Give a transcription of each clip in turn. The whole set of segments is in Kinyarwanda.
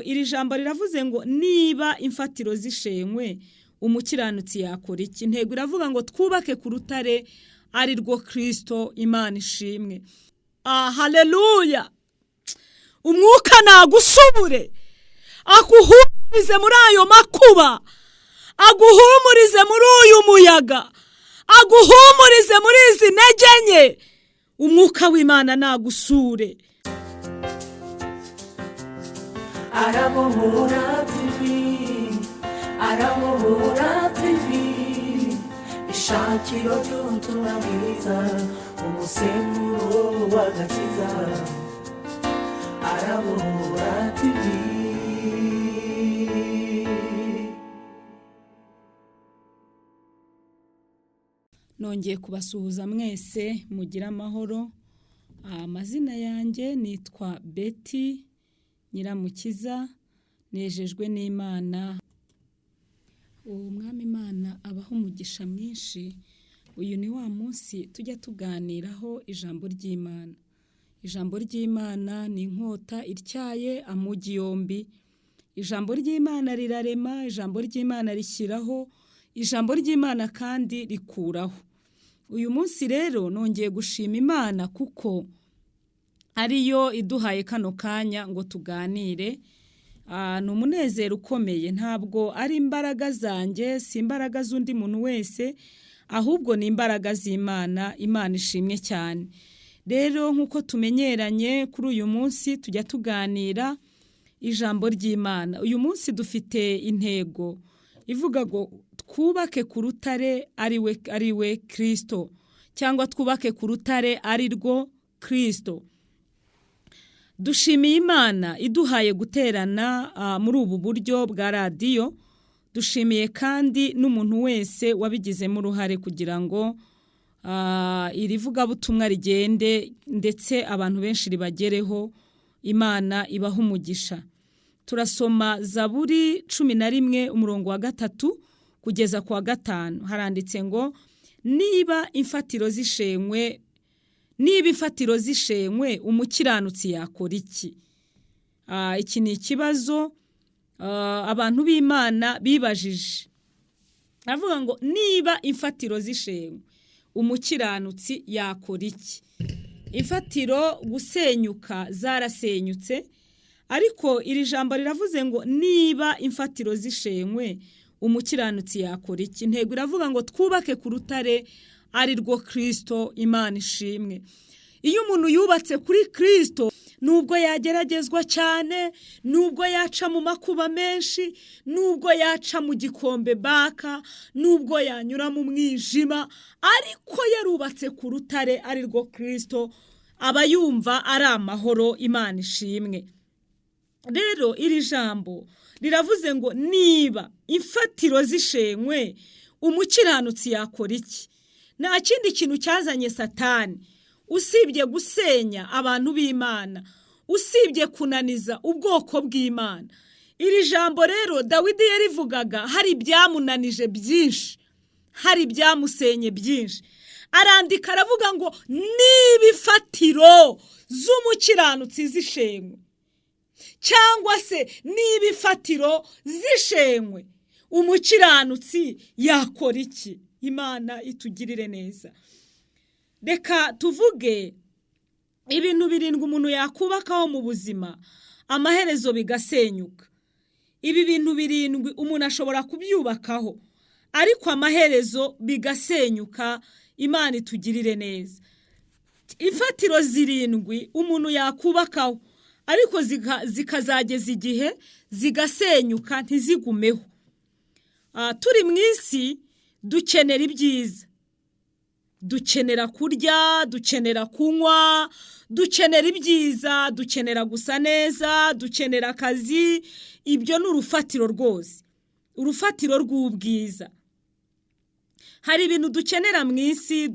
Iri jambo riravuze ngo niba imfatiro zishenywe umukiranutsi yakora iki? Intego iravuga ngo twubake ku rutare ari rwo Kristo. Imana ishimwe. Haleluya! Umwuka nagusubure, aguhumurize muri ayo makuba, aguhumurize muri uyu muyaga, aguhumurize muri izi ntege nke. Umwuka w'Imana nagusure. Arabohora TV, Arabohora TV, ishakiro ry'ubutumwa bwiza, umusemburo w'agakiza, Arabohora TV. Nongeye kubasuhuza mwese, mugire amahoro. Amazina yanjye nitwa Betty Nyiramukiza, nejejwe n'Imana. Uwo mwami Imana abaha umugisha mwinshi. Uyu ni wa munsi tujya tuganiraho ijambo ry'Imana. Ijambo ry'Imana ni inkota ityaye amugi yombi. Ijambo ry'Imana rirarema, ijambo ry'Imana rishyiraho, ijambo ry'Imana kandi rikuraho. Uyu munsi rero nongeye gushima Imana kuko ariyo iduhaye kano kanya ngo tuganire. Ni umunezero ukomeye, ntabwo ari imbaraga zanjye, si imbaraga z'undi muntu wese, ahubwo ni imbaraga z'Imana. Imana ishimwe cyane. Rero nk'uko tumenyeranye kuri uyu munsi tujya tuganira ijambo ry'Imana. Uyu munsi dufite intego ivuga ngo twubake ku rutare ari we Kristo, cyangwa twubake ku rutare ari rwo Kristo. Dushimiye Imana iduhaye guterana muri ubu buryo bwa radiyo. Dushimiye kandi n'umuntu wese wabigizemo uruhare kugira ngo iri vugabutumwa rigende ndetse abantu benshi ribagereho. Imana ibahe umugisha. Turasoma Zaburi 11 umurongo wa 3 kugeza ku wa 5. Haranditse ngo niba imfatiro zishenywe, niba imfatiro zishenywe umukiranutsi yakora iki? Iki ni ikibazo abantu b'Imana bibajije. Aravuga ngo niba imfatiro zishenywe umukiranutsi yakora iki? Imfatiro gusenyuka zarasenyutse, ariko iri jambo riravuze ngo niba imfatiro zishenywe umukiranutsi yakora iki? Intego iravuga ngo twubake ku rutare ari rwo Kristo. Imana ishimwe. Iyo umuntu yubatse kuri Kristo, nubwo yageragezwa cyane, nubwo yaca mu makuba menshi, nubwo yaca mu gikombe baka, nubwo yanyura mu mwijima, ariko yarubatse ku rutare ari rwo Kristo, aba yumva ari amahoro. Imana ishimwe. Rero iri jambo riravuze ngo niba imfatiro zishenywe umukiranutsi yakora iki? Nta kindi kintu cyazanye Satani usibye gusenya abantu b'Imana, usibye kunaniza ubwoko bw'Imana. Iri jambo rero Dawidi yarivugaga hari ibyamunanije byinshi, hari ibyamusenye byinshi. Arandika aravuga ngo niba imfatiro z'umukiranutsi zishenywe, cyangwa se niba imfatiro zishenywe umukiranutsi yakora iki? Imana itugirire neza. Reka tuvuge ibintu birindwi umuntu yakubakaho mu buzima amaherezo bigasenyuka. Ibi bintu birindwi umuntu ashobora kubyubakaho ariko amaherezo bigasenyuka. Imana itugirire neza. Imfatiro zirindwi umuntu yakubakaho ariko zikazageza igihe zigasenyuka ntizigumeho. Turi mu isi dukenera ibyiza, dukenera kurya, dukenera kunywa, dukenera ibyiza, dukenera gusa neza, dukenera akazi. Ibyo ni urufatiro rwose, urufatiro rw'ubwiza. Hari ibintu dukenera mu isi.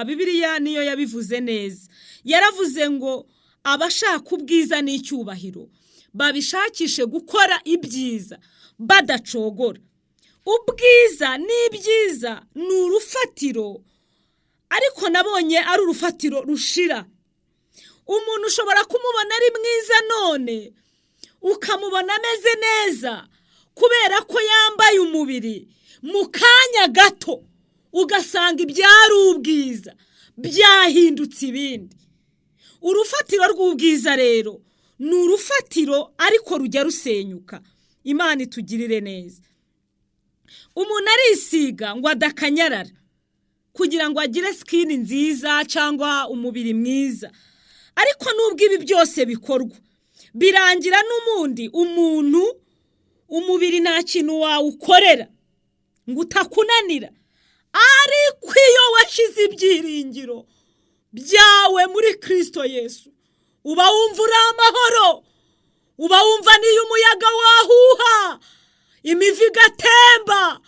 Bibiliya niyo yabivuze neza, yaravuze ngo abashaka ubwiza n'icyubahiro babishakishe gukora ibyiza badacogora. Ubwiza n'ibyiza ni urufatiro, ariko nabonye ari urufatiro rushira. Umuntu ushobora kumubona ari mwiza none, ukamubona ameze neza kubera ko yambaye umubiri, mu kanya gato ugasanga ibyari ubwiza byahindutse ibindi. Urufatiro rw'ubwiza rero ni urufatiro ariko rujya rusenyuka. Imana itugirire neza. Umuntu arisiga ngo adakanyarara kugira ngo agire sikini nziza cyangwa umubiri mwiza, ariko nubwo ibi byose bikorwa birangira n'umundi umuntu umubiri nta kintu wawukorera ngo utakunanira, ariko iyo washyize ibyiringiro byawe muri Kristo Yesu uba wumva uri amahoro, uba wumva n'iyo umuyaga wahuha imivu igatemba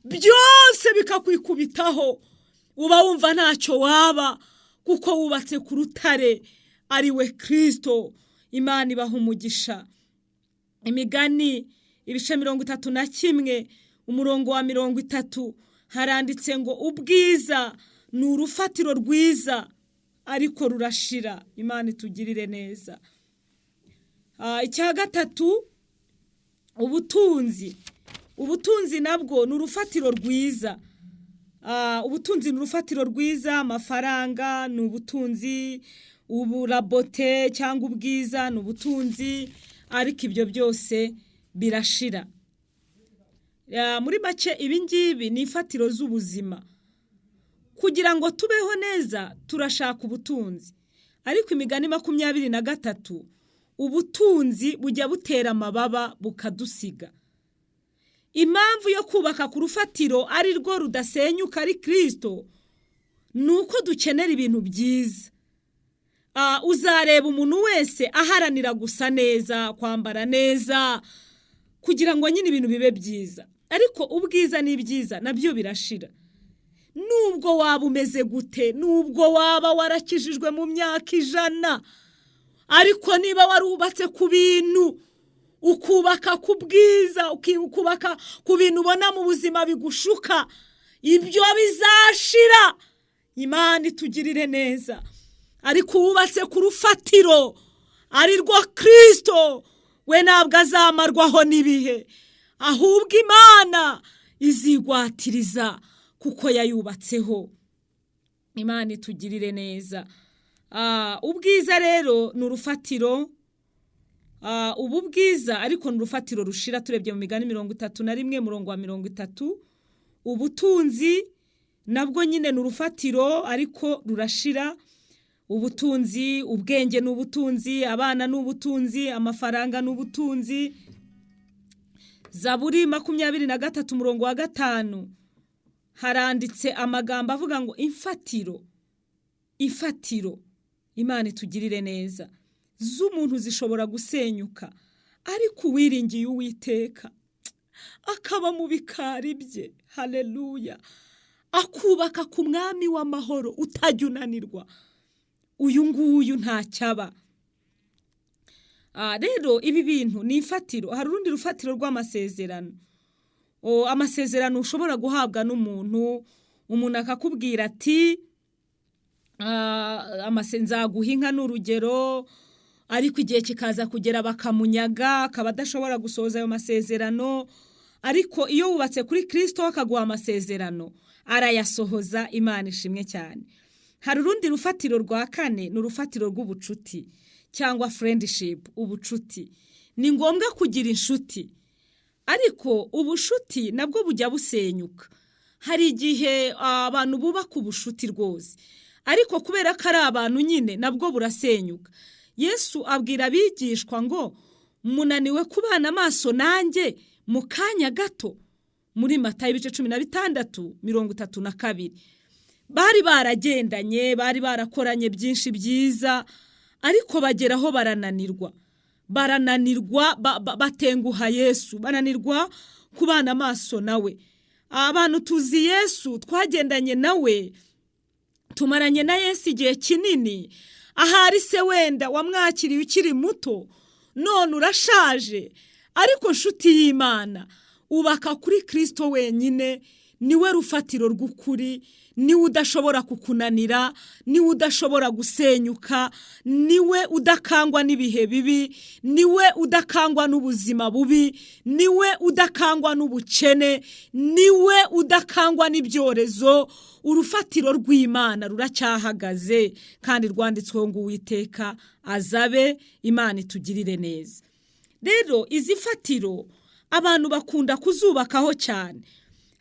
byose bikakwikubitaho, uba wumva ntacyo waba kuko wubatse ku rutare ari we Kristo. Imana ibaha umugisha. Imigani ibice 31 umurongo wa 30 haranditse ngo ubwiza ni urufatiro rwiza ariko rurashira. Imana itugirire neza. Icya gatatu, ubutunzi. Ubutunzi nabwo ni urufatiro rwiza. Ubutunzi ni urufatiro rwiza. Amafaranga ni ubutunzi, uburabote cyangwa ubwiza ni ubutunzi, ariko ibyo byose birashira. Muri make ibi ngibi ni imfatiro z'ubuzima. Kugira ngo tubeho neza turashaka ubutunzi, ariko imigani 23 ubutunzi bujya butera amababa bukadusiga. Impamvu yo kubaka ku rufatiro ari rwo rudasenyuka ari Kristo ni uko dukenera ibintu byiza. Uzareba umuntu wese aharanira gusa neza, kwambara neza, kugira ngo nyine ibintu bibe byiza, ariko ubwiza n'ibyiza nabyo birashira. Nubwo waba umeze gute, nubwo waba warakijijwe mu myaka 100, ariko niba warubatse ku bintu, ukubaka ku bwiza, ukubaka ku bintu ubona mu buzima bigushuka, ibyo bizashira. Imana itugirire neza. Ariko uwubatse ku rufatiro ari rwo Kristo, we ntabwo azamarwaho n'ibihe, ahubwo Imana izigwatiriza kuko yayubatseho. Imana itugirire neza. Ubwiza rero ni urufatiro. Ubu bwiza ariko ni urufatiro rushira. Turebye mu migani 31 murongo wa 30, ubutunzi nabwo nyine ni urufatiro ariko rurashira. Ubutunzi, ubwenge ni ubutunzi, abana ni ubutunzi, amafaranga ni ubutunzi. Zaburi 23 murongo wa 5 haranditse amagambo avuga ngo imfatiro, imfatiro, Imana itugirire neza, z'umuntu zishobora gusenyuka, ariko uwiringiye Uwiteka akaba mu bikari bye, haleluya, akubaka ku mwami w'amahoro utajya unanirwa, uyu nguyu ntacyaba. Rero ibi bintu ni imfatiro. Hari urundi rufatiro rw'amasezerano. Amasezerano ushobora guhabwa n'umuntu, umuntu akakubwira ati nzaguha inka n'urugero, ariko igihe kikaza kugera bakamunyaga, akaba adashobora gusohoza ayo masezerano. Ariko iyo wubatse kuri Kristo akaguha amasezerano arayasohoza. Imana ishimwe cyane. Hari urundi rufatiro rwa kane, ni urufatiro rw'ubucuti cyangwa friendship, ubucuti. Ni ngombwa kugira inshuti, ariko ubushuti nabwo bujya busenyuka. Hari igihe abantu bubaka ubushuti rwose, ariko kubera ko ari abantu nyine nabwo burasenyuka. Yesu abwira abigishwa ngo munaniwe kubana amaso nanjye mu kanya gato, muri Matayo ibice 16 32. Bari baragendanye, bari barakoranye byinshi byiza, ariko bageraho barananirwa. Barananirwa, batenguha Yesu, bananirwa kubana amaso nawe. Abantu tuzi Yesu, twagendanye nawe, tumaranye na Yesu igihe kinini. Ahari se wenda wamwakiriye ukiri muto, none urashaje, ariko nshuti y'Imana, ubaka kuri Kristo wenyine, Niwe rufatiro rw'ukuri, niwe udashobora kukunanira, niwe udashobora gusenyuka, niwe udakangwa n'ibihe bibi, niwe udakangwa n'ubuzima bubi, niwe udakangwa n'ubukene, niwe udakangwa n'ibyorezo. Urufatiro rw'Imana ruracyahagaze kandi rwanditsweho ngo Uwiteka azabe. Imana itugirire neza. Rero izi fatiro abantu bakunda kuzubakaho cyane.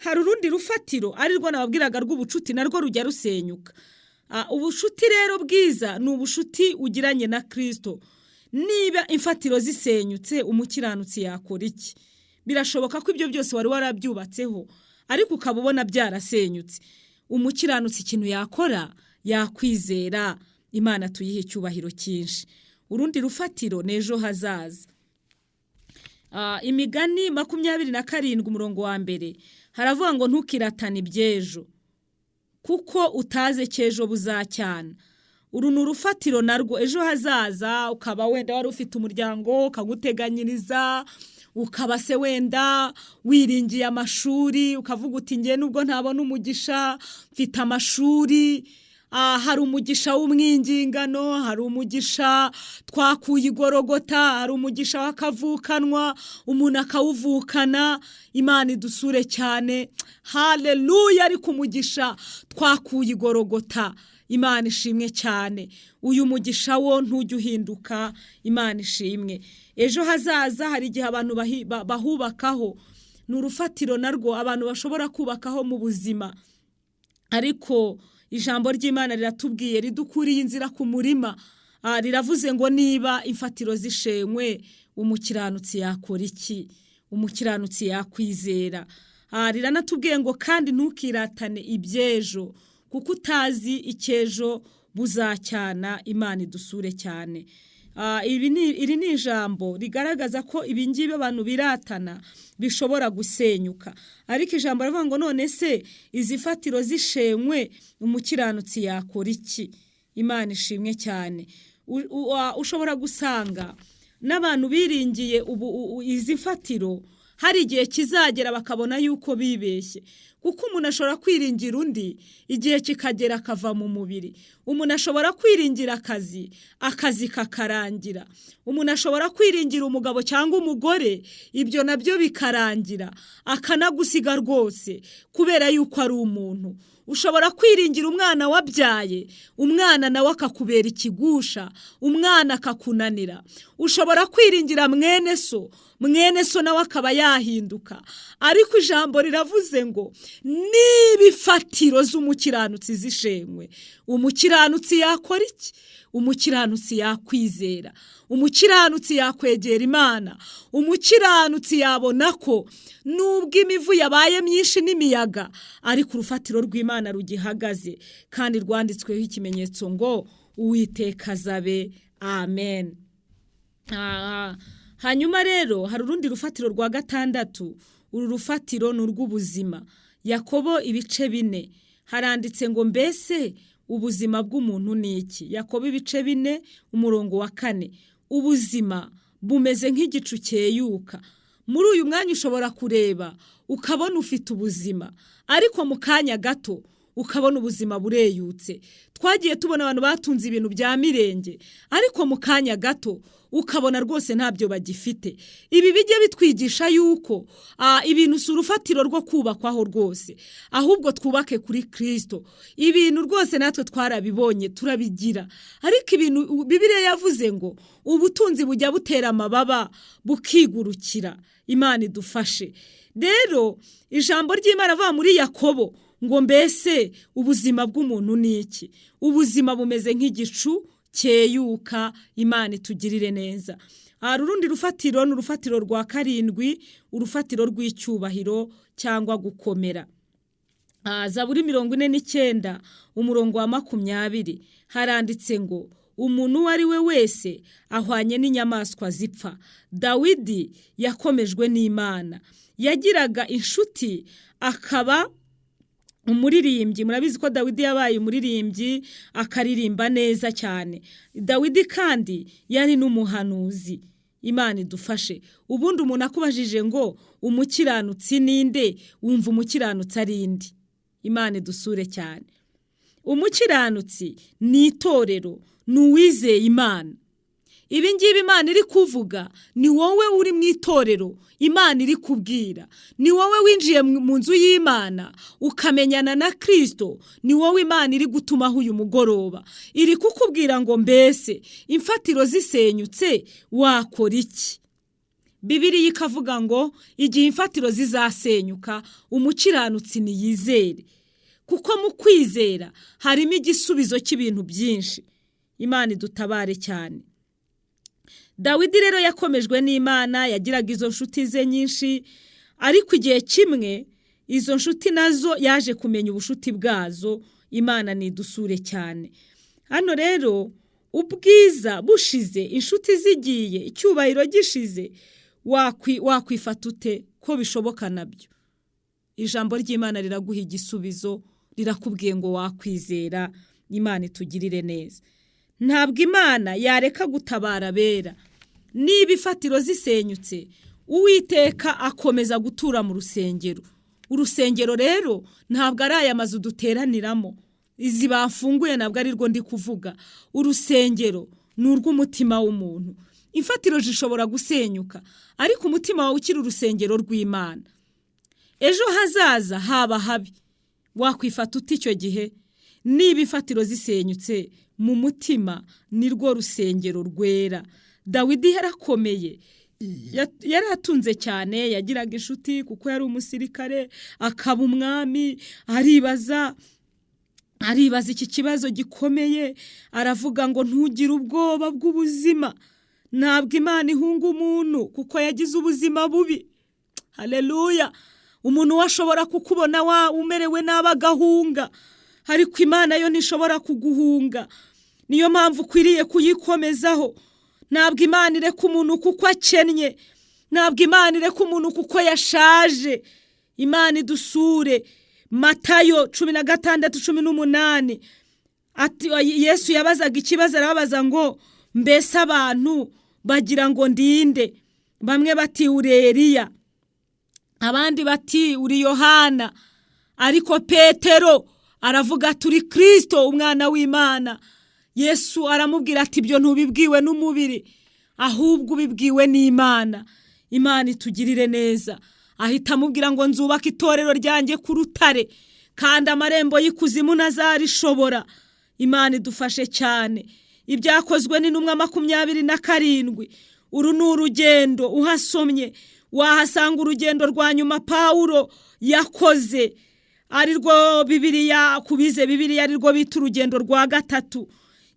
Hari urundi rufatiro ari rwo nababwiraga rw'ubucuti, narwo rujya rusenyuka. Ubucuti rero bwiza ni ubucuti ugiranye na Kristo. Niba imfatiro zisenyutse, umukiranutsi yakora iki? Birashoboka ko ibyo byose wari warabyubatseho, ariko ukaba ubona byarasenyutse. Umukiranutsi ikintu yakora, yakwizera. Imana tuyihe icyubahiro cyinshi. Urundi rufatiro ni ejo hazaza. Imigani 27 umurongo wa 1 haravuga ngo ntukiratane iby'ejo, kuko utaze cy'ejo buzacyana. Uru ni urufatiro narwo, ejo hazaza. Ukaba wenda wari ufite umuryango ukaguteganyiriza, ukaba se wenda wiringiye amashuri, ukavuga uti nge nubwo ntabona umugisha mfite amashuri. Hari umugisha w'umwingingano, hari umugisha twakuye igorogota, hari umugisha w'akavukanwa, umuntu akawuvukana. Imana idusure cyane, haleluya. Ariko umugisha twakuye igorogota, Imana ishimwe cyane. Uyu mugisha wo ntujya uhinduka, Imana ishimwe. Ejo hazaza hari igihe abantu bahubakaho, ni urufatiro narwo abantu bashobora kubakaho mu buzima. Ariko ijambo ry'Imana riratubwiye, ridukuriye inzira ku murima. Riravuze ngo niba imfatiro zishenywe, umukiranutsi yakora iki? Umukiranutsi yakwizera. Riranatubwiye ngo kandi ntukiratane iby'ejo, kuko utazi icy'ejo buzacyana. Imana idusure cyane. Iri ni ijambo rigaragaza ko ibingibi abantu biratana bishobora gusenyuka. Ariko ijambo rivuga ngo none se izi fatiro zishenywe, umukiranutsi yakora iki? Imana ishimwe cyane. Ushobora gusanga n'abantu biringiye izi fatiro, hari igihe kizagera bakabona yuko bibeshye. Kuko umuntu ashobora kwiringira undi, igihe kikagera akava mu mubiri. Umuntu ashobora kwiringira akazi, akazi kakarangira. Umuntu ashobora kwiringira umugabo cyangwa umugore, ibyo nabyo bikarangira, akanagusiga rwose kubera yuko ari umuntu. Ushobora kwiringira umwana wabyaye, umwana nawe akakubera ikigusha, umwana akakunanira. Ushobora kwiringira mwene so, mwene so nawe akaba yahinduka. Ariko ijambo riravuze ngo niba ifatiro z'umukiranutsi zishenywe, umukiranutsi yakora iki? Umukiranutsi yakwizera, umukiranutsi yakwegera Imana, umukiranutsi yabona ko nubwo imivu yabaye myinshi n'imiyaga, ariko urufatiro rw'Imana rugihagaze kandi rwanditsweho ikimenyetso ngo Uwiteka azabe. Amen. Hanyuma rero hari urundi rufatiro rwa 6. Uru rufatiro ni urw'ubuzima. Yakobo ibice 4 haranditse ngo mbese ubuzima bw'umuntu ni iki? Yakobo ibice 4 umurongo wa 4. Ubuzima bumeze nk'igicu cyeyuka. Muri uyu mwanya ushobora kureba ukabona ufite ubuzima, ariko mu kanya gato ukabona ubuzima bureyutse. Twagiye tubona abantu batunze ibintu bya mirenge, ariko mu kanya gato ukabona rwose ntabyo bagifite. Ibi bijye bitwigisha yuko ibintu si urufatiro rwo kubakwaho rwose, ahubwo twubake kuri Kristo. Ibintu rwose natwe twarabibonye, turabigira. Ariko ibintu Bibiliya yavuze ngo ubutunzi bujya butera amababa bukigurukira. Imana idufashe. Rero ijambo ry'Imana va muri Yakobo ngo mbese ubuzima bw'umuntu ni iki? Ubuzima bumeze nk'igicu cyeyuka. Imana itugirire neza. Hari urundi rufatiro, ni urufatiro rwa 7, urufatiro rw'icyubahiro cyangwa gukomera. Zaburi 49 umurongo wa 20 haranditse ngo umuntu uwo ari we wese ahwanye n'inyamaswa zipfa. Dawidi yakomejwe n'Imana, yagiraga inshuti akaba umuririmbyi. Murabizi ko Dawidi yabaye umuririmbyi akaririmba neza cyane. Dawidi kandi yari n'umuhanuzi, Imana idufashe. Ubundi umuntu akubajije ngo umukiranutsi ninde, wumva umukiranutsi ari inde? Imana idusure cyane. Umukiranutsi ni itorero, ni uwizeye Imana. Ibi ngibi Imana iri kuvuga ni wowe uri mu itorero, Imana iri kubwira. Ni wowe winjiye mu nzu y'Imana ukamenyana na Kristo, ni wowe Imana iri gutumaho uyu mugoroba. Iri kukubwira ngo mbese imfatiro zisenyutse wakora iki? Bibiliya ikavuga ngo igihe imfatiro zizasenyuka umukiranutsi niyizere, kuko mu kwizera harimo igisubizo cy'ibintu byinshi. Imana idutabare cyane. Dawidi rero yakomejwe n'Imana, yagiraga izo nshuti ze nyinshi, ariko igihe kimwe izo nshuti nazo yaje kumenya ubushuti bwazo. Imana nidusure cyane. Hano rero ubwiza bushize, inshuti zigiye, icyubahiro gishize, wakwifata ute ko bishoboka nabyo? Ijambo ry'Imana riraguha igisubizo, rirakubwiye ngo wakwizera. Imana itugirire neza. Ntabwo Imana yareka gutabara abera. Niba ifatiro zisenyutse, Uwiteka akomeza gutura mu rusengero. Urusengero rero ntabwo ari aya mazu duteraniramo, izi bafunguye ntabwo ari rwo ndi kuvuga. Urusengero ni urw'umutima w'umuntu. Imfatiro zishobora gusenyuka, ariko umutima wawe ukiri urusengero rw'Imana. Ejo hazaza haba habi, wakwifata ute icyo gihe? Niba imfatiro zisenyutse, mu mutima ni rwo rusengero rwera. Dawidi yarakomeye, yaratunze cyane, yagiraga inshuti kuko yari umusirikare, akaba umwami. Aribaza iki kibazo gikomeye, aravuga ngo ntugire ubwoba bw'ubuzima, ntabwo Imana ihunga umuntu kuko yagize ubuzima bubi. Haleluya! Umuntu washobora kukubona wa umerewe nabi agahunga, ariko Imana yo ntishobora kuguhunga. Niyo mpamvu ukwiriye kuyikomezaho. Ntabwo Imana ireka umuntu kuko akennye, ntabwo Imana ireka umuntu kuko yashaje. Imana idusure. Matayo 16:18, ati Yesu yabazaga ikibazo, arababaza ngo mbese abantu bagira ngo ndinde? Bamwe bati uri Eliya, abandi bati uri Yohana, ariko Petero aravuga turi Kristo umwana w'Imana. Yesu aramubwira ati ibyo ntubibwiwe n'umubiri, ahubwo ubibwiwe n'Imana. Imana itugirire neza. Ahita amubwira ngo nzubaka itorero ryanjye ku rutare, kandi amarembo y'ikuzimu ntazarishobora. Imana idufashe cyane. Ibyakozwe n'intumwa 27. Uru ni urugendo uhasomye wahasanga urugendo rwa nyuma Pawulo yakoze, arirwo Bibiliya kubize Bibiliya arirwo bita urugendo rwa gatatu.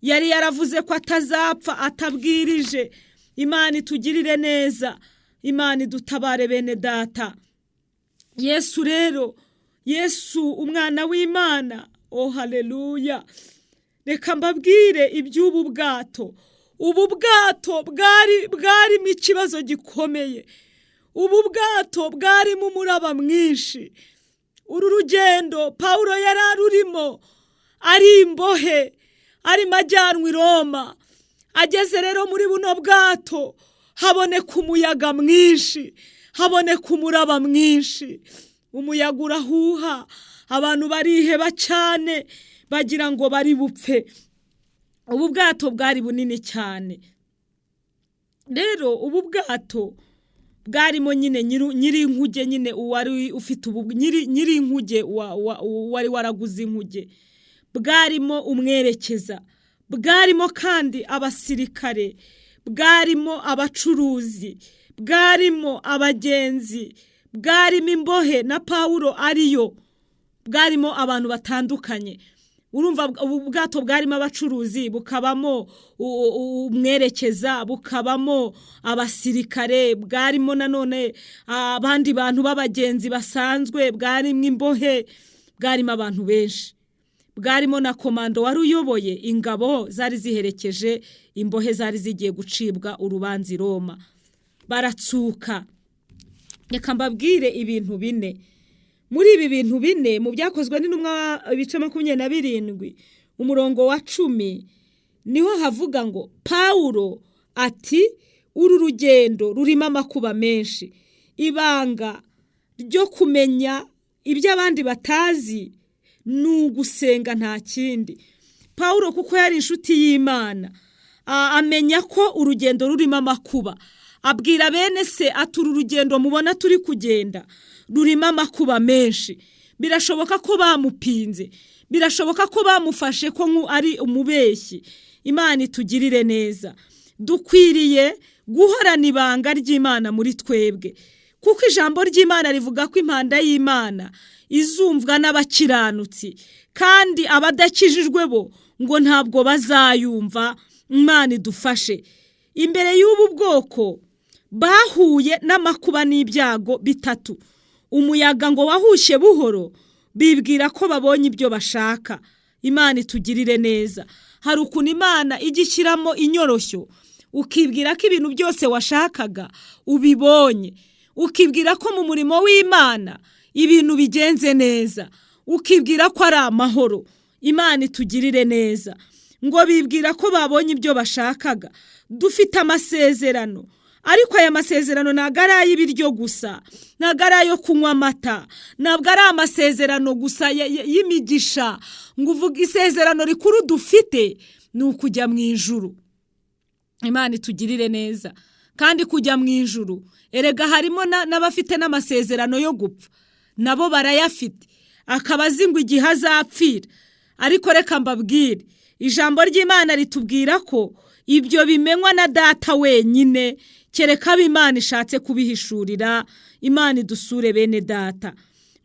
Yari yaravuze ko atazapfa atabwirije. Imana itugirire neza, Imana idutabare bene data. Yesu rero, Yesu umwana w'Imana, oh haleluya. Reka mbabwire iby'ubu bwato. Ubu bwato bwarimo ikibazo gikomeye. Ubu bwato bwarimo umuraba mwinshi. Uru rugendo Pawulo yari arurimo ari imbohe, arimo ajyanwa i Roma. Ageze rero muri buno bwato haboneka umuyaga mwinshi, haboneka umuraba mwinshi. Umuyaga urahuha, abantu bariheba cyane, bagira ngo bari bupfe. Ubu bwato bwari bunini cyane. Rero ubu bwato bwarimo nyine nyiri inkuge, nyine uwari ufite ubu nyiri inkuge wari waraguze inkuge. Bwarimo umwerekeza, bwarimo kandi abasirikare, bwarimo abacuruzi, bwarimo abagenzi, bwarimo imbohe na Pawulo ariyo, bwarimo abantu batandukanye. Urumva ubu bwato bwarimo abacuruzi, bukabamo umwerekeza, bukabamo abasirikare, bwarimo nanone abandi bantu b'abagenzi basanzwe, bwarimo imbohe, bwarimo abantu benshi. Bwarimo na komando wari uyoboye ingabo zari ziherekeje imbohe zari zigiye gucibwa urubanza i Roma. Baratsuka. Reka mbabwire ibintu bine. Muri ibi bintu bine mu byakozwe n'intumwa ibice 27 umurongo wa 10 niho havuga ngo Pawulo ati Uru rugendo rurimo amakuba menshi. Ibanga ryo kumenya ibyo abandi batazi ni ugusenga, nta kindi. Pawulo kuko yari inshuti y'Imana, amenya ko urugendo rurimo amakuba, abwira bene se ati uru rugendo mubona turi kugenda rurimo amakuba menshi. Birashoboka ko bamupinze, birashoboka ko bamufashe ko ari umubeshyi. Imana itugirire neza. Dukwiriye guhorana ibanga ry'Imana muri twebwe, kuko ijambo ry'Imana rivuga ko impanda y'Imana izumvwa n'abakiranutsi, kandi abadakijijwe bo ngo ntabwo bazayumva. Imana idufashe. Imbere y'ubu bwoko bahuye n'amakuba n'ibyago bitatu. Umuyaga ngo wahushye buhoro, bibwira ko babonye ibyo bashaka. Imana itugirire neza. Hari ukuntu Imana ijya ishyiramo inyoroshyo, ukibwira ko ibintu byose washakaga ubibonye, ukibwira ko mu murimo w'Imana ibintu bigenze neza, ukibwira ko ari amahoro. Imana itugirire neza. Ngo bibwira ko babonye ibyo bashakaga. Dufite amasezerano, ariko aya masezerano ntabwo ari ay'ibiryo gusa, ntabwo ari ayo kunywa amata, ntabwo ari amasezerano gusa y'imigisha. Ngo uvuge isezerano rikuru dufite ni ukujya mu ijuru. Imana itugirire neza. Kandi kujya mu ijuru, erega harimo n'abafite n'amasezerano yo gupfa, nabo barayafite, akaba azi ngo igihe azapfira. Ariko reka mbabwire, ijambo ry'Imana ritubwira ko ibyo bimenywa na Data wenyine, kereka abo Imana ishatse kubihishurira. Imana idusure bene Data.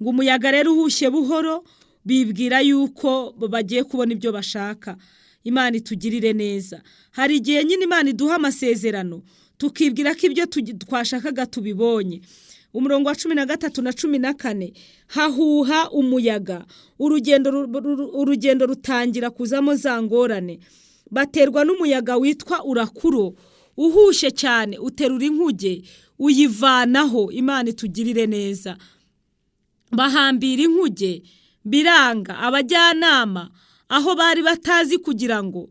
Ngo umuyaga rero uhushye buhoro, bibwira yuko bagiye kubona ibyo bashaka. Imana itugirire neza. Hari igihe nyine Imana iduha amasezerano, tukibwira ko ibyo twashakaga tubibonye. Umurongo wa 13 na 14, hahuha umuyaga, urugendo rutangira kuzamo za ngorane. Baterwa n'umuyaga witwa urakuro, uhushye cyane, uterura inkuge uyivanaho. Imana itugirire neza. Bahambira inkuge biranga, abajyanama aho bari batazi kugira ngo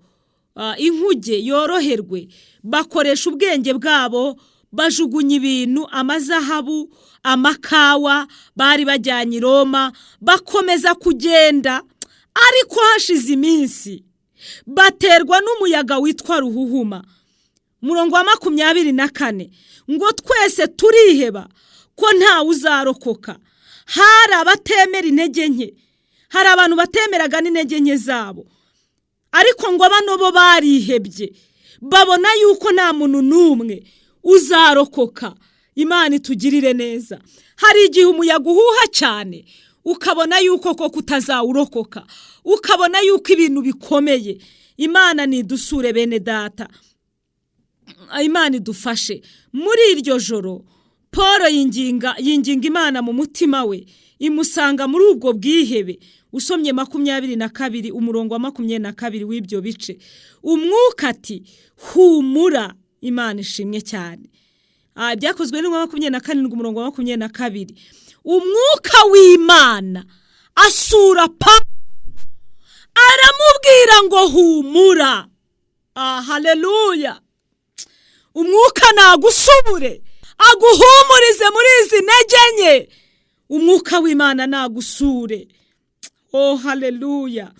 inkuge yoroherwe, bakoresha ubwenge bwabo, bajugunya ibintu, amazahabu, amakawa bari bajyanye i Roma, bakomeza kugenda. Ariko hashize iminsi baterwa n'umuyaga witwa ruhuhuma. Murongo wa 24, ngo twese turiheba ko ntawe uzarokoka. Hari abatemera intege nke, hari abantu batemeraga n'intege nke zabo, ariko ngo bano bo barihebye, babona yuko nta muntu n'umwe uzarokoka. Imana itugirire neza. Hari igihe umuyaga uhuha cyane, ukabona yuko koko utazawurokoka, ukabona yuko ibintu bikomeye. Imana nidusure bene Data, Imana idufashe. Muri iryo joro Paul yinginga Imana mu mutima we, imusanga muri ubwo bwihebe. Usomye 22 umurongo wa 22 w'ibyo bice, umwuka ati humura. Imana ishimwe cyane. Byakozwe n'inkuba 27 umurongo wa 22, umwuka w'Imana asura Pawulo aramubwira ngo humura. Haleluya! Umwuka nagusubure, aguhumurize muri izi ntege nke. Umwuka w'Imana nagusure. Oh haleluya!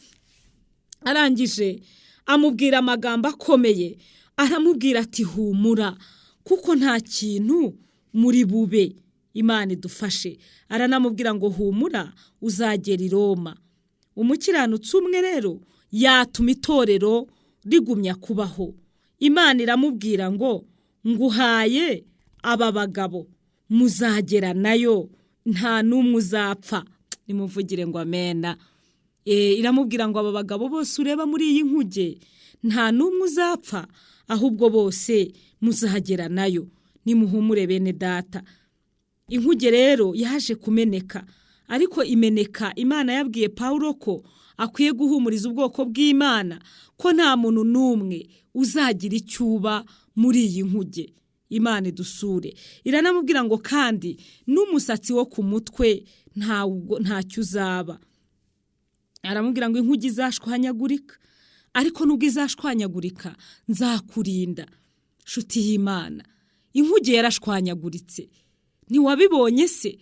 Arangije amubwira amagambo akomeye, aramubwira ati humura, kuko nta kintu muri bube. Imana idufashe. Aranamubwira ngo humura, uzagera i Roma. Umukiranutsi umwe rero yatuma itorero rigumya kubaho. Imana iramubwira ngo nguhaye aba bagabo, muzagera nayo, nta n'umwe uzapfa. Nimuvugire ngo amena. Iramubwira ngo aba bagabo bose ureba muri iyi nkuge nta n'umwe uzapfa, ahubwo bose muzagera nayo. Nimuhumure bene Data. Inkuge rero yaje kumeneka, ariko imeneka Imana yabwiye Pawulo ko akwiye guhumuriza ubwoko bw'Imana ko nta muntu n'umwe uzagira icyuba muri iyi nkuge. Imana idusure. Iranamubwira ngo kandi n'umusatsi wo ku mutwe ntacyo uzaba. Aramubwira ngo inkuge izashwanyagurika, ariko nubwo izashwanyagurika nzakurinda. Nshuti y'Imana, Inkuge yarashwanyaguritse, ntiwabibonye se?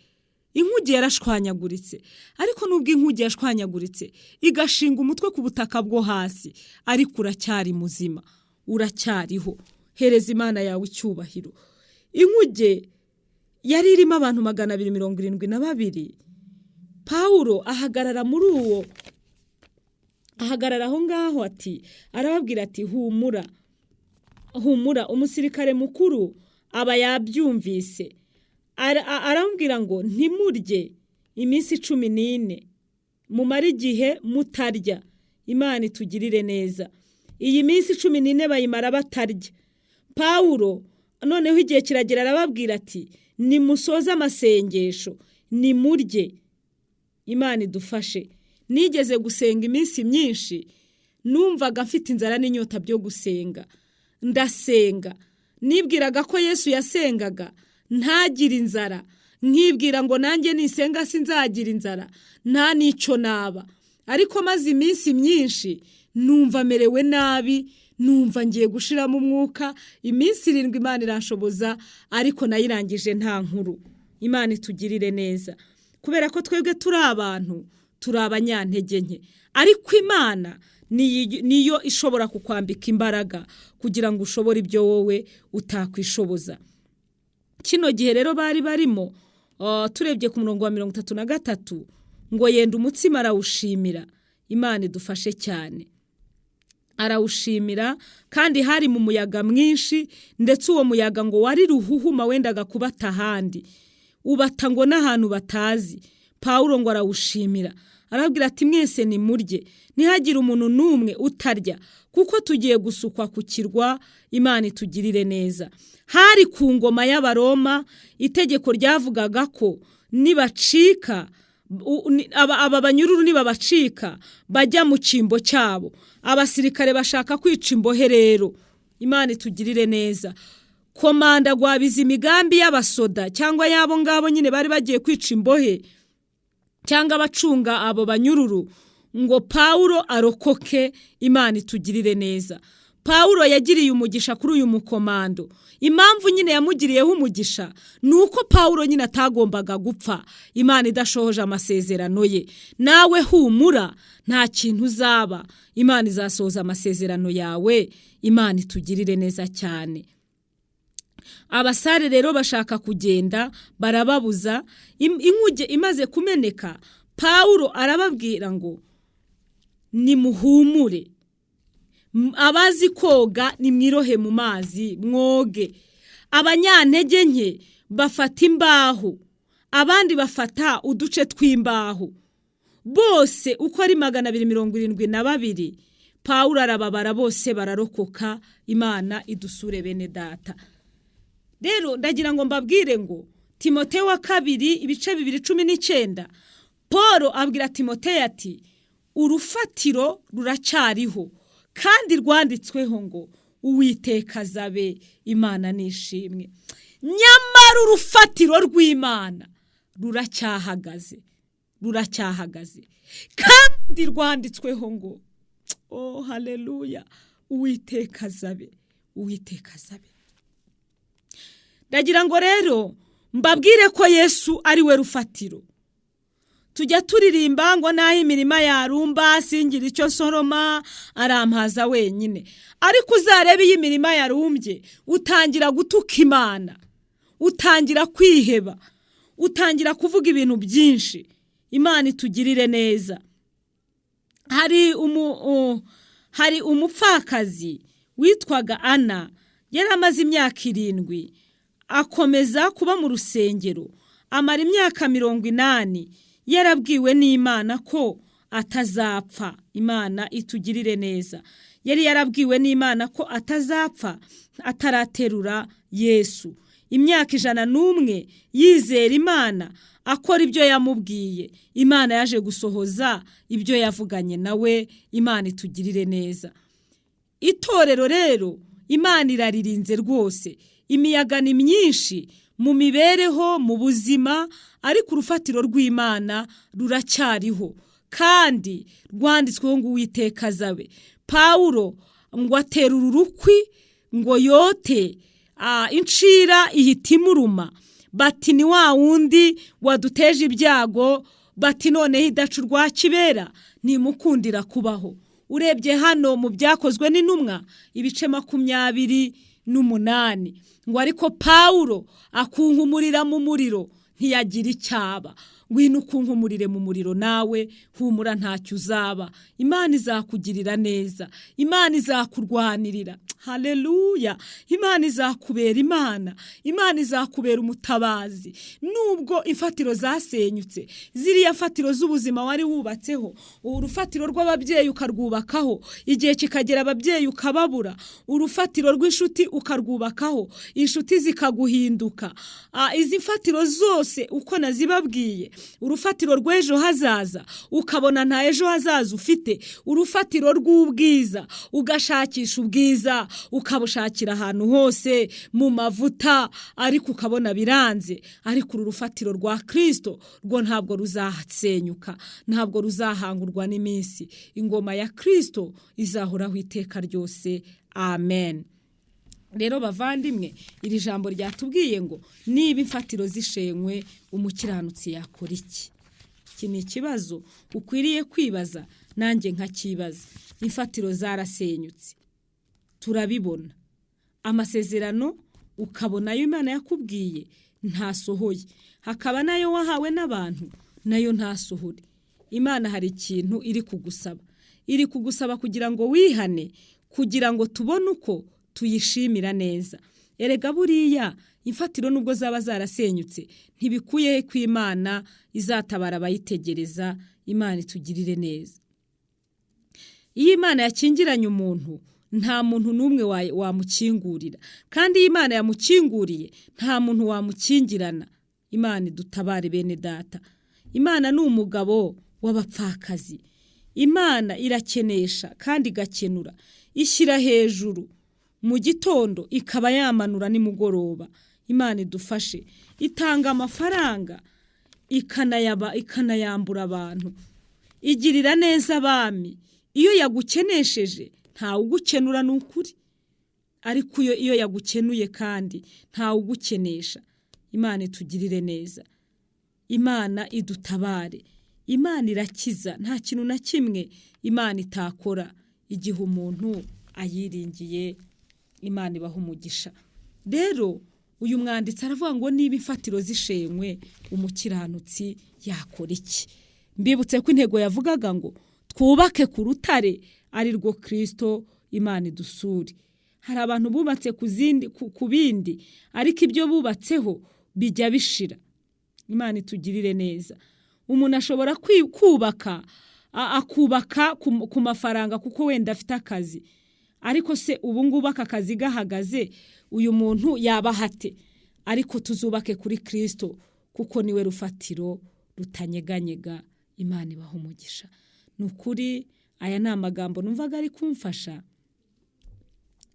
Inkuge yarashwanyaguritse, ariko nubwo inkuge yashwanyaguritse igashinga umutwe ku butaka bwo hasi, ariko uracyari muzima, uracyariho. Hereza Imana yawe icyubahiro. Inkuge yari irimo abantu 272. Pawulo ahagarara muri uwo, ahagarara aho ngaho ati, arababwira ati humura, humura. Umusirikare mukuru aba yabyumvise, arambwira ngo ntimurye iminsi 14, mumare igihe mutarya. Imana itugirire neza. Iyi minsi 14 bayimara batarya. Pawulo noneho igihe kiragera arababwira ati nimusoze amasengesho, nimurye. Imana idufashe. Nigeze gusenga iminsi myinshi, numvaga mfite inzara n'inyota byo gusenga, ndasenga. Nibwiraga ko Yesu yasengaga ntagire inzara, nkibwira ngo nanjye nisenga sinzagira inzara, nta n'icyo naba. Ariko maze iminsi myinshi numva merewe nabi, numva ngiye gushiramo umwuka. Iminsi 7 Imana iranshoboza, ariko nayirangije nta nkuru. Imana itugirire neza, kubera ko twebwe turi abantu, turi abanyantege nke, ariko Imana niyo ishobora kukwambika imbaraga kugira ngo ushobore ibyo wowe utakwishoboza. Kino gihe rero bari barimo, turebye ku murongo wa 33 ngo yenda umutsima arawushimira. Imana idufashe cyane. Arawushimira, kandi hari mu muyaga mwinshi, ndetse uwo muyaga ngo wari ruhuhuma wendaga kubata ahandi, ubata ngo n'ahantu batazi. Pawulo ngo arawushimira, arabwira ati mwese nimurye, ntihagire umuntu n'umwe utarya, kuko tugiye gusukwa ku kirwa. Imana itugirire neza. Hari ku ngoma y'Abaroma, itegeko ryavugaga ko nibacika aba banyururu nibabacika bajya mu cyimbo cyabo. Abasirikare bashaka kwica imbohe rero. Imana itugirire neza. Komanda gwabiza imigambi y'abasoda cyangwa yabo ngabo nyine bari bagiye kwica imbohe cyangwa abacunga abo banyururu, ngo Pawulo arokoke. Imana itugirire neza. Pawulo yagiriye umugisha kuri uyu mukomando. Impamvu nyine yamugiriyeho umugisha ni uko Pawulo nyine atagombaga gupfa Imana idashohoje amasezerano ye. Nawe humura, nta kintu uzaba, Imana izasohoza amasezerano yawe. Imana itugirire neza cyane. Abasare rero bashaka kugenda barababuza. Inkuge imaze kumeneka, Pawulo arababwira ngo nimuhumure, abazi koga nimwirohe mu mazi mwoge. Abanyantege nke bafata imbaho, abandi bafata uduce tw'imbaho. Bose uko ari 272, Pawulo arababara, bose bararokoka. Imana idusure bene data. Rero ndagira ngo mbabwire ngo Timoteyo wa kabiri ibice 2:19, Paul abwira Timoteyo ati urufatiro ruracyariho kandi rwanditsweho ngo Uwiteka azabe. Imana nishimwe. Nyamara urufatiro rw'Imana ruracyahagaze, ruracyahagaze kandi rwanditsweho ngo oh haleluya, Uwiteka azabe, Uwiteka azabe. Ndagira ngo rero mbabwire ko Yesu ari we rufatiro. Tujya turirimba ngo naho imirima yarumba singira icyo nsoroma, arampaza wenyine. Ariko uzarebe iyi mirima yarumbye, utangira gutuka Imana, utangira kwiheba, utangira kuvuga ibintu byinshi. Imana itugirire neza. Hari umupfakazi witwaga Ana, yari amaze imyaka 7 akomeza kuba mu rusengero, amara imyaka 80 yarabwiwe n'Imana ko atazapfa. Imana itugirire neza. Yari yarabwiwe n'Imana ko atazapfa ataraterura Yesu. Imyaka 101 yizera Imana, akora ibyo yamubwiye. Imana yaje gusohoza ibyo yavuganye nawe. Imana itugirire neza. Itorero rero Imana iraririnze rwose. Imiyaga ni myinshi mu mibereho, mu buzima, ariko urufatiro rw'Imana ruracyariho kandi rwanditsweho ngo Uwiteka azabe. Pawulo ngo atera ururukwi ngo yote, Incira ihita imuruma, bati ni wa wundi waduteje ibyago, bati noneho idaca urwa kibera ntimukundira kubaho. Urebye hano mu Byakozwe n'Intumwa ibice 28, ngo ariko Pawulo akunkumurira mu muriro ntiyagira icyaba. Ngwino ukunkumurire mu muriro nawe, humura ntacyo uzaba. Imana izakugirira neza, Imana izakurwanirira. Haleluya! Imana izakubera Imana, Imana izakubera umutabazi. Nubwo imfatiro zasenyutse, ziriya mfatiro z'ubuzima wari wubatseho, urufatiro rw'ababyeyi ukarwubakaho, igihe kikagera ababyeyi ukababura, urufatiro rw'inshuti ukarwubakaho, inshuti zikaguhinduka. Izi mfatiro zose uko nazibabwiye, urufatiro rw'ejo hazaza ukabona nta ejo hazaza ufite, urufatiro rw'ubwiza ugashakisha ubwiza, ukabushakira ahantu hose mu mavuta, ariko ukabona biranze. Ariko uru rufatiro rwa Kristo rwo ntabwo ruzasenyuka, ntabwo ruzahangurwa n'iminsi. Ingoma ya Kristo izahoraho iteka ryose. Amen. Rero bavandimwe, iri jambo ryatubwiye ngo niba imfatiro zishenywe umukiranutsi yakora iki? Iki ni ikibazo ukwiriye kwibaza, nanjye nkakibaza. Imfatiro zarasenyutse, turabibona. Amasezerano ukabona ayo Imana yakubwiye ntasohoye, hakaba nayo wahawe n'abantu nayo ntasohore. Imana hari ikintu iri kugusaba, iri kugusaba kugira ngo wihane, kugira ngo tubone uko tuyishimira neza. Erega buriya imfatiro nubwo zaba zarasenyutse, ntibikuye ko Imana izatabara abayitegereza. Imana itugirire neza. Iyo Imana yakingiranye umuntu, nta muntu n'umwe wamukingurira, kandi iyo Imana yamukinguriye nta muntu wamukingirana. Imana idutabare bene data. Imana ni umugabo w'abapfakazi. Imana irakenesha kandi igakenura, ishyira hejuru mu gitondo ikaba yamanura nimugoroba. Imana idufashe. Itanga amafaranga ikanayambura abantu, igirira neza abami. Iyo yagukenesheje ntawe ugukenura, ni ukuri, ariko iyo yagukenuye kandi ntawe ugukenesha. Imana itugirire neza, Imana idutabare. Imana irakiza, nta kintu na kimwe Imana itakora igihe umuntu ayiringiye. Imana ibaha umugisha. Rero uyu mwanditsi aravuga ngo niba imfatiro zishenywe umukiranutsi yakora iki? Mbibutse ko intego yavugaga ngo twubake ku rutare ari rwo Kristo. Imana idusure. Hari abantu bubatse ku bindi, ariko ibyo bubatseho bijya bishira. Imana itugirire neza. Umuntu ashobora kubaka, akubaka ku mafaranga kuko wenda afite akazi, ariko se ubu ngubu aka kazi gahagaze, uyu muntu yaba hate? Ariko tuzubake kuri Kristo kuko niwe rufatiro rutanyeganyega. Imana ibaha umugisha. Ni ukuri aya ni amagambo numvaga ari kumfasha.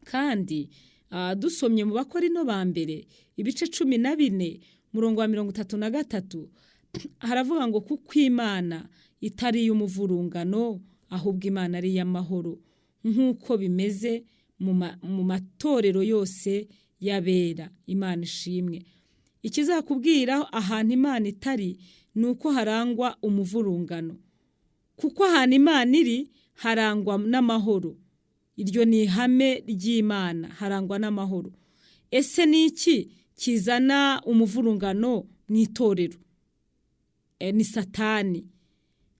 Kandi dusomye mu Bakorino ba mbere ibice 14 murongo wa 33, haravuga ngo kuko Imana itari iy'umuvurungano, ahubwo Imana ari iy'amahoro, nk'uko bimeze mu matorero yose y'abera. Imana ishimwe. Ikizakubwira ahantu Imana itari ni uko harangwa umuvurungano, kuko ahantu Imana iri harangwa n'amahoro. Iryo ni ihame ry'Imana, harangwa n'amahoro. Ese ni iki kizana umuvurungano mu itorero? Ni Satani.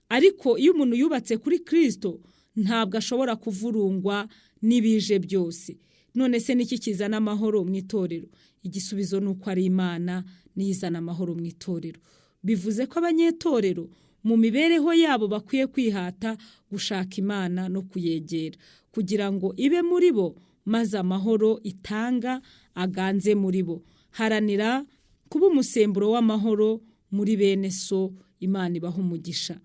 Ariko iyo umuntu yubatse kuri Kristo ntabwo ashobora kuvurungwa n'ibije byose. None se niki kizana amahoro mu itorero? Igisubizo ni uko ari Imana niyizana amahoro mu itorero. Bivuze ko abanyetorero mu mibereho yabo bakwiye kwihata gushaka Imana no kuyegera, kugira ngo ibe muri bo, maze amahoro itanga aganze muri bo. Haranira kuba umusemburo w'amahoro muri bene so. Imana ibaha umugisha.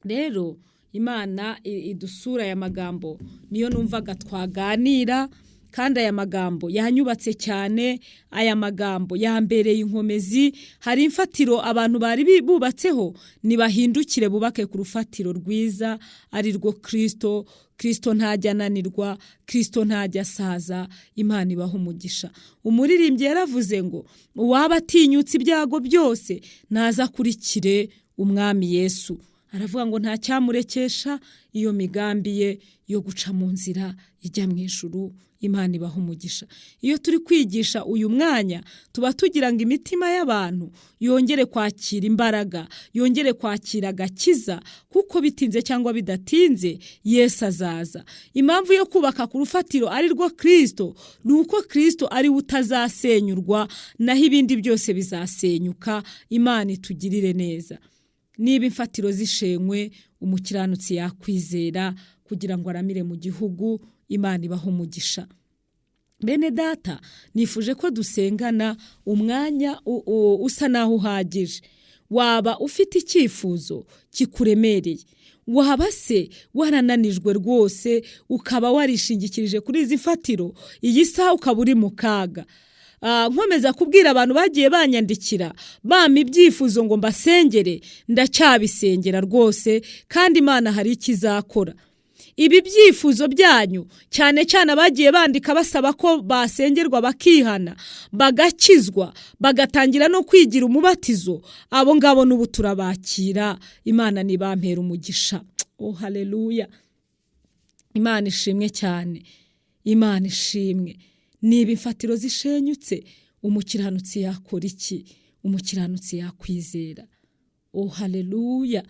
Rero Imana idusura aya magambo niyo numvaga twaganira. Kandi aya magambo yanyubatse cyane, aya magambo yambereye inkomezi. Hari imfatiro abantu bari bubatseho, nibahindukire bubake ku rufatiro rwiza ari rwo Kristo. Kristo ntajya ananirwa, Kristo ntajya asaza. Imana ibaha umugisha. Umuririmbyi yaravuze ngo uwaba atinyutse ibyago byose naza akurikire umwami Yesu. Aravuga ngo nta cyamurekesha iyo migambi ye yo guca mu nzira ijya mu ijuru. Imana ibaha umugisha. Iyo turi kwigisha uyu mwanya tuba tugira ngo imitima y'abantu yongere kwakira imbaraga, yongere kwakira agakiza, kuko bitinze cyangwa bidatinze Yesu azaza. Impamvu yo kubaka ku rufatiro ari rwo Kristo ni uko Kristo ari we utazasenyurwa, naho ibindi byose bizasenyuka. Imana itugirire neza. Niba imfatiro zishenywe, umukiranutsi yakwizera kugira ngo aramire mu gihugu. Imana ibaha umugisha. Bene data, nifuje ko dusengana umwanya usa naho uhagije. Waba ufite icyifuzo kikuremereye, waba se warananijwe rwose, ukaba warishingikirije kuri izi mfatiro, iyi saha ukaba uri mu kaga. Nkomeza kubwira abantu bagiye banyandikira bampa ibyifuzo ngo mbasengere, ndacyabisengera rwose, kandi Imana hari ikizakora. Ibi byifuzo byanyu, cyane cyane abagiye bandika basaba ko basengerwa bakihana, bagakizwa, bagatangira no kwigira umubatizo, abo ngabo n'ubu turabakira. Imana nibampera umugisha. Oh haleluya! Imana ishimwe cyane, Imana ishimwe. Niba imfatiro zishenyutse, umukiranutsi yakora iki? Umukiranutsi yakwizera. Oh haleluya!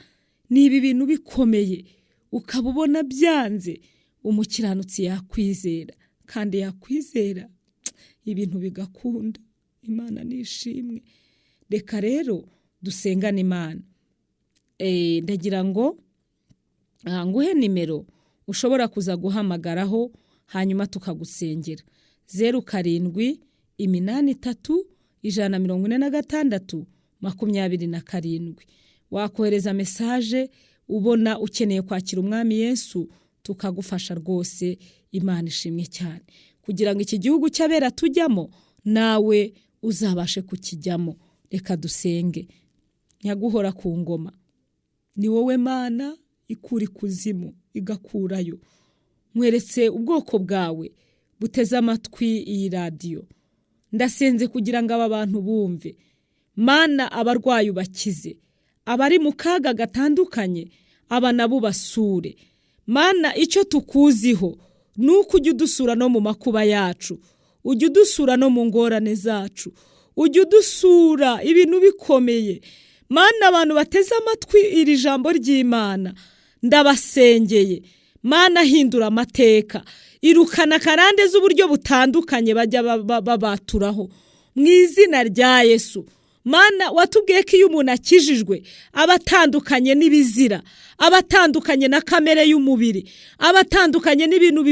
Niba ibintu bikomeye ukaba ubona byanze, umukiranutsi yakwizera, kandi yakwizera ibintu bigakunda. Imana nishimwe. Reka rero dusengane Imana. Ndagira ngo nguhe nimero ushobora kuza guhamagaraho, hanyuma tukagusengera. 0 7 8 3 146 27. Wakohereza mesaje ubona ukeneye kwakira umwami Yesu, tukagufasha rwose. Imana ishimwe cyane, kugira ngo iki gihugu cy'abera tujyamo nawe uzabashe kukijyamo. Reka dusenge. Nyaguhora ku ngoma, ni wowe Mana ikura ikuzimu igakurayo. Nkweretse ubwoko bwawe buteze amatwi iyi radiyo. Ndasenze kugira ngo aba bantu bumve. Mana, abarwayi ubakize, abari mu kaga gatandukanye aba nabo basure. Mana, icyo tukuziho ni uko ujya udusura no mu makuba yacu, ujya udusura no mu ngorane zacu, ujya udusura ibintu bikomeye. Mana, abantu bateze amatwi iri jambo ry'Imana ndabasengeye. Mana, hindura amateka, irukana karande z'uburyo butandukanye bajya babaturaho mu izina rya Yesu. Mana, watubwiye ko iyo umuntu akijijwe aba atandukanye n'ibizira, aba atandukanye na kamere y'umubiri, aba atandukanye n'ibintu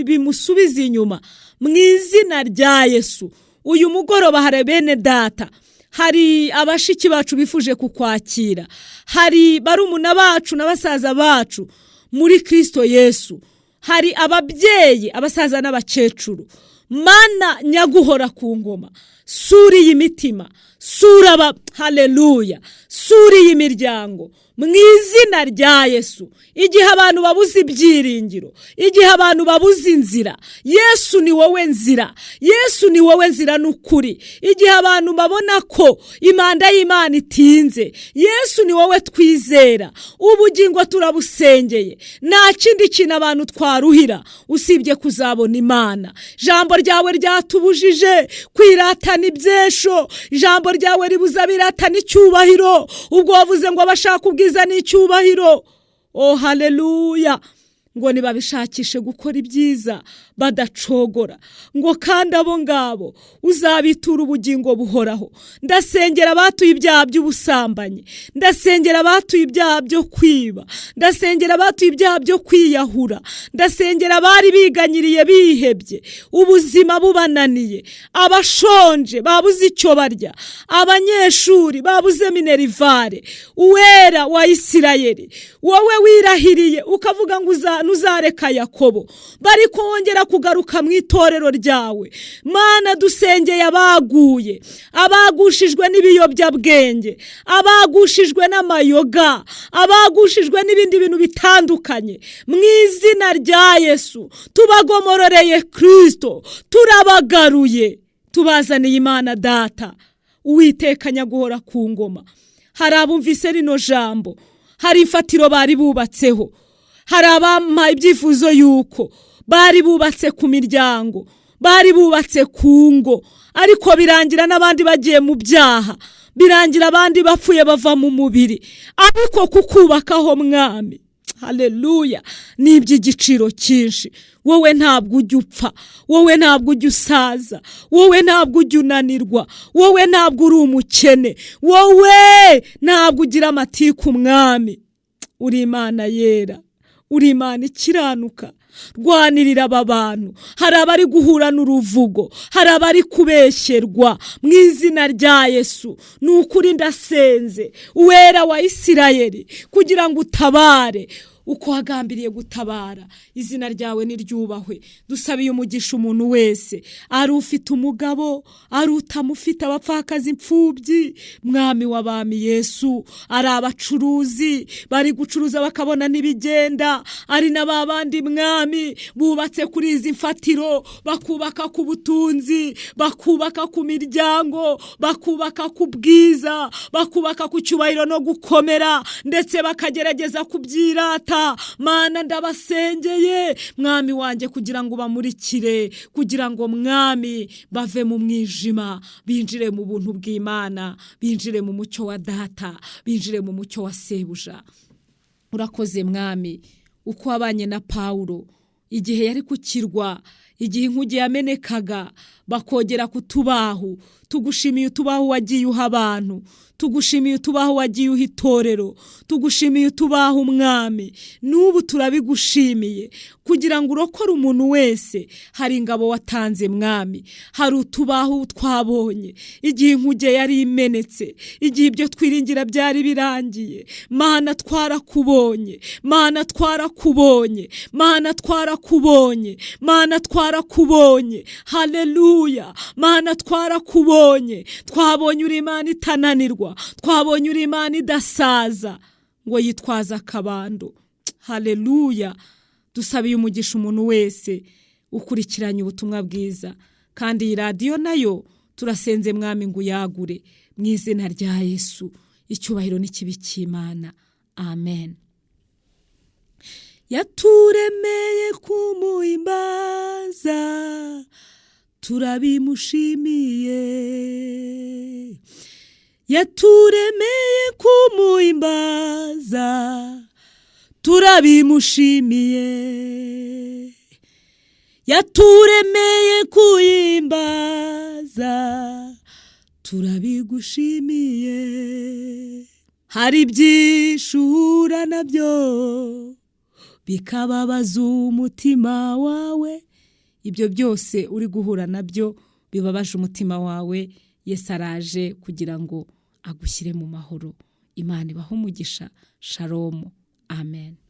bimusubiza inyuma. Mu izina rya Yesu, uyu mugoroba hari bene data, hari abashiki bacu bifuje kukwakira, hari barumuna bacu na basaza bacu muri Kristo Yesu, hari ababyeyi, abasaza n'abakecuru. Mana nyaguhora ku ngoma, sura iyi mitima, sura haleluya, sura iyi miryango mu izina rya Yesu. Igihe abantu babuze ibyiringiro, igihe abantu babuze inzira, Yesu ni wowe nzira, Yesu ni wowe nzira n'ukuri. Igihe abantu babona ko imanda y'Imana itinze, Yesu ni wowe twizera. Ubugingo turabusengeye, nta kindi kintu abantu twaruhira usibye kuzabona Imana. Ijambo ryawe ryatubujije kwiratana ibyesho, ijambo ryawe ribuza biratana icyubahiro. Ubwo wavuze ngo abashaka ubwiza n'icyubahiro, oh haleluya, ngo nibabishakishe gukora ibyiza badacogora, ngo kandi abo ngabo uzabitura ubugingo buhoraho. Ndasengera abatuye ibyaha by'ubusambanyi, ndasengera abatuye ibyaha byo kwiba, ndasengera abatuye ibyaha byo kwiyahura, ndasengera abari biganyiriye bihebye, ubuzima bubananiye, abashonje babuze icyo barya, abanyeshuri babuze minerivare. Uwera wa Isirayeli, wowe wirahiriye ukavuga ngo ntuzareka Yakobo, bari kongera kugaruka mu itorero ryawe. Mana, dusengeye abaguye, abagushijwe n'ibiyobyabwenge, abagushijwe n'amayoga, abagushijwe n'ibindi bintu bitandukanye, mu izina rya Yesu tubagomororeye Kristo, turabagaruye, tubazaniye Imana Data. Uwiteka nyaguhora ku ngoma. Hari abumvise rino jambo, hari imfatiro bari bubatseho, hari abampaye ibyifuzo yuko bari bubatse ku miryango, bari bubatse ku ngo, ariko birangira n'abandi bagiye mu byaha, birangira abandi bapfuye bava mu mubiri. Ariko kukubakaho Mwami, haleluya, ni iby'igiciro cyinshi. Wowe ntabwo ujya upfa, wowe ntabwo ujya usaza, wowe ntabwo ujya unanirwa, wowe ntabwo uri umukene, wowe ntabwo ugira amatiku Mwami. Uri Imana yera, uri Imana ikiranuka. Rwanirira aba bantu. Hari abari guhura n'uruvugo, hari abari kubeshyerwa, mu izina rya Yesu. Ni ukuri ndasenze, Uwera wa Isirayeli, kugira ngo utabare uko wagambiriye gutabara. Izina ryawe niryubahwe. Dusabiye umugisha umuntu wese, ari ufite umugabo, ari utamufite, abapfakazi, imfubyi, Mwami w'abami Yesu, ari abacuruzi bari gucuruza bakabona n'ibigenda, ari na ba bandi Mwami bubatse kuri izi mfatiro, bakubaka ku butunzi, bakubaka ku miryango, bakubaka ku bwiza, bakubaka ku cyubahiro no gukomera, ndetse bakagerageza kubyirata. Mana, ndabasengeye Mwami wanjye, kugira ngo bamurikire, kugira ngo Mwami bave mu mwijima binjire mu buntu bw'Imana, binjire mu mucyo wa Data, binjire mu mucyo wa Sebuja. Urakoze Mwami, uko wabanye na Pawulo igihe yari ku kirwa, igihe inkuge yamenekaga bakogera ku tubahu. Tugushimiye utubahu wagiye uha abantu, tugushimiye utubahu wagiye uha itorero, tugushimiye utubahu Umwami. N'ubu turabigushimiye kugira ngo urokore umuntu wese. Hari ingabo watanze Mwami, hari utubahu twabonye igihe inkuge yari imenetse, igihe ibyo twiringira byari birangiye. Mana, twarakubonye, Mana, twarakubonye, Mana, twarakubonye, Mana, twarakubonye. Haleluya, Mana, twarakubonye. Twabonye uri Imana itananirwa, twabonye uri Imana idasaza ngo yitwaze akabando. Haleluya. Dusabiye umugisha umuntu wese ukurikiranye ubutumwa bwiza, kandi iyi radiyo nayo turasenze Mwami ngo uyagure mu izina rya Yesu. Icyubahiro n'ikibi cy'Imana. Amen. Yaturemeye kumuhimbaza, turabimushimiye. Yaturemeye kumuhimbaza, turabimushimiye. Yaturemeye kuyimbaza, turabigushimiye. Hari byinshi uhura nabyo bikababaza umutima wawe. Ibyo byose uri guhura nabyo bibabaje umutima wawe, Yesu araje kugira ngo agushyire mu mahoro. Imana ibahe umugisha. Shalom. Amen.